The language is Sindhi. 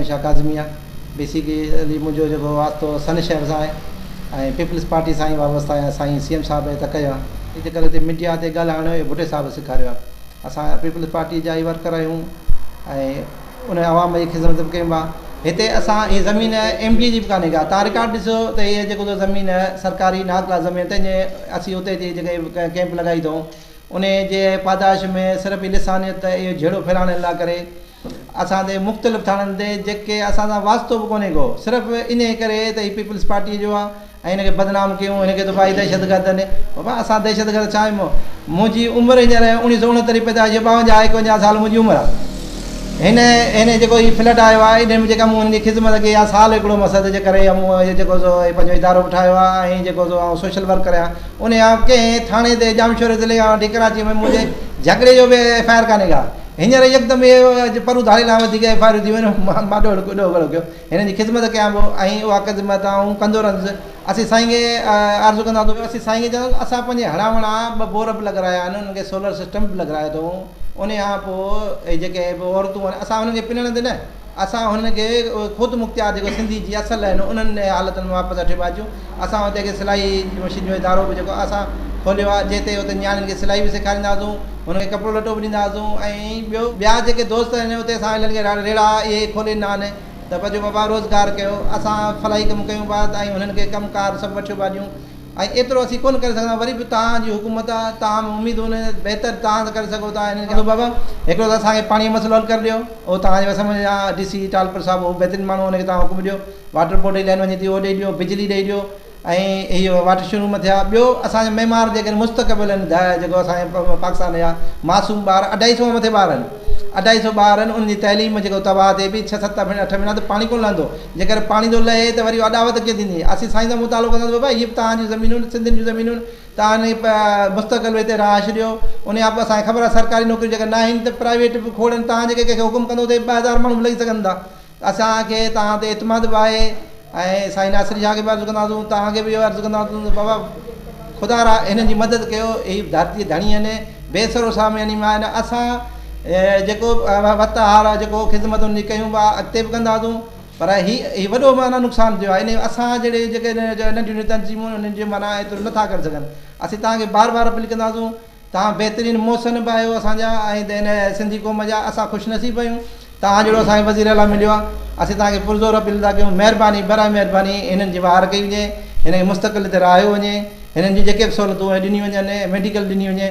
شاهه ڪاظمي آهي. بيسيڪلي منهنجو جيڪو واسطو سن شهر سان آهي ۽ پيپلز پارٽي سان ئي وابسته آهيان. سائين سي ايم صاحب جي تڪ جو آهيان. جيڪر هتي ميڊيا تي ڳالهائڻ اهو ڀٽي صاحب سيکاريو آهي. اسان پيپلز پارٽي جا ئي ورڪر آهيون ۽ ان عوام جي خدمت به ڪيون پيا. هتي اسان هي زمين ايم ڊي جي به ڪانهي ڪا. تان رڪارڊ ڏسو ته هي جيڪو زمين سرڪاري ناڪلا زمين تنهن جي اسين اتي جي جيڪي ڪئمپ لڳائي اٿئون ان جي پاداش ۾ صرف لسانيت اهو جهيڙو ڦهلائڻ لاء ڪري اسان تي مختلف ٿاڻن تي جيڪي اسان سان واسطو به ڪونهي ڪو صرف انهي ڪري ته هي پيپلز پارٽي جو آهي ۽ هن کي بدنام ڪيون هن کي ته ڀائي دهشتگرد آهن. بابا اسان دهشتگرد ڇا آهيون. منهنجي عمر هينئر 1969 جي پيدائش 52 51 سال منهنجي عمر آهي. هن هن جيڪو هي فلڊ آيو آهي ان ۾ جيڪا مون هن جي خدمت ڪئي آهي سال هڪڙو مس جي ڪري مون جيڪو سو پنهنجو ادارو به ٺاهيو آهي ۽ جيڪو سو آئون سوشل ورڪر آهيان. ان کان ڪنهن ٿاڻي تي ڄامشوري ضلعي کان وٺي ڪراچي ۾ منهنجي جهڳڙي جو به ايف I R ڪانهي ڪا. هينئر يڪدم اهي پرو ڌاڙي لاء وڌيڪ ايف I آرون ٿي ويون مان ڏوهه ڏوهه ڪيو. هنن جي خدمت ڪيان پيو ۽ اها خدمت آئون ڪندو رهندس. اسين سائين کي عرض ڪنداسون اسين سائين کي چونداسون اسان پنهنجي هڙان وڙان ٻه بور به لڳرايا آهن انهن کي سولر سسٽم به لڳرايو اٿئون ان کان پوء اهي جيڪي به عورتون آهن اسان انهن کي پنڻ تي نه اسان هنن کي خود مختيار جيڪو سنڌي جي اصل آهن انهن حالتن ۾ واپس وٺي پيا اچون. اسان اتي کي سلائي مشين جو ادارو به جيڪو اسان کوليو آهي جنهن تي اتي نياڻين کي سلائي به سيکارينداسون هن کي ڪپڙو لٽو به ڏينداسون ۽ ٻيو ٻيا جيڪي دوست آهن اتي اسان هنن کي ريڙها اهي کولي ڏنا آهن ته پنهنجو بابا روزگار ڪيو اسان فلاحي ڪم ڪيون پيا ۽ هنن کي ڪم ڪار سڀ وٺيو پيا ڏيون ۽ ايترو اسين ڪونه ڪري سگهندا وري به توهان جي حڪومت آهي توهان ۾ اميدون آهن بهتر توهان ڪري سگهو ٿا هنن کي بابا هڪڙو ته اسان کي پاڻي جو مسئلو حل ڪري ڏيو اهو توهان جي وس ۾ آهي ڊي سي ٽالپر صاحب هو بهترين ماڻهو هن کي توهان حڪم ڏيو واٽر بورڊ جي لائين وڃي ٿي اهو ڏئي ڏيو بجلي ڏئي ڏيو ۽ اهي واٽر شروع ۾ ٿيا. ٻيو اسان جا معمار جيڪي آهن مستقبل آهن جيڪو اسان جي پاڪستان جا معصوم ٻار اڍائي سو کان مٿي ٻار آهن اڍائي سو ٻار آهن انهن جي تعليم جيڪو تباهه ٿئي پئي ڇهه ست اٺ مهينا ته پاڻي ڪونه لهندو جيڪر پاڻي ٿو لهي ته وري اڏاوت ڪيئن ٿيندي اسين سائين سان مطالبو ڪنداسين بابا هي به توهان جون زمينون آهن سنڌين جون زمينون آهن توهان مستقبل هتي رهائش ڏيو ان کان پوء اسان کي خبر آهي سرڪاري نوڪريون جيڪر نه آهن ته پرائيويٽ به کوڙ آهن توهان جيڪي ڪنهن کي حڪم ڪندو ته 2000 ماڻهو به لڳي سگهن ٿا اسان کي توهان تي اعتماد به آهي ۽ سائين ناصر شاهه کي به عرض ڪنداسون توهان کي به اهو عرض ڪنداسون ته بابا خدا را هنن جي مدد ڪيو هي ڌرتي ڌڻي آهن بي سرو سامي آهن اسان جيڪو وت آهر جيڪو خدمت ان جي ڪيون پيا اڳتي به ڪنداسون پر هي هي وڏو معنيٰ نقصان ٿيو آهي ان اسان جهڙي جيڪي ننڍيون ننڍيون تنظيمون انهن جي معنيٰ ايترو نٿا ڪري سگهن اسين توهان کي بار بار اپيل ڪنداسون توهان بهترين محسن به آهيو اسان جا ۽ هن سنڌي قوم جا اسان خوش نصيب آهيون توهان جهڙو اسان کي وزير اعليٰ مليو آهي اسين توهان کي پرزور اپيل ٿا ڪيون مهرباني برائي مهرباني هنن جي واهر ڪئي وڃي هنن کي مستقل هتي رهايو وڃي هنن جون جيڪي به سهولتون اهي ڏنيون وڃن ميڊيڪل ڏني وڃي.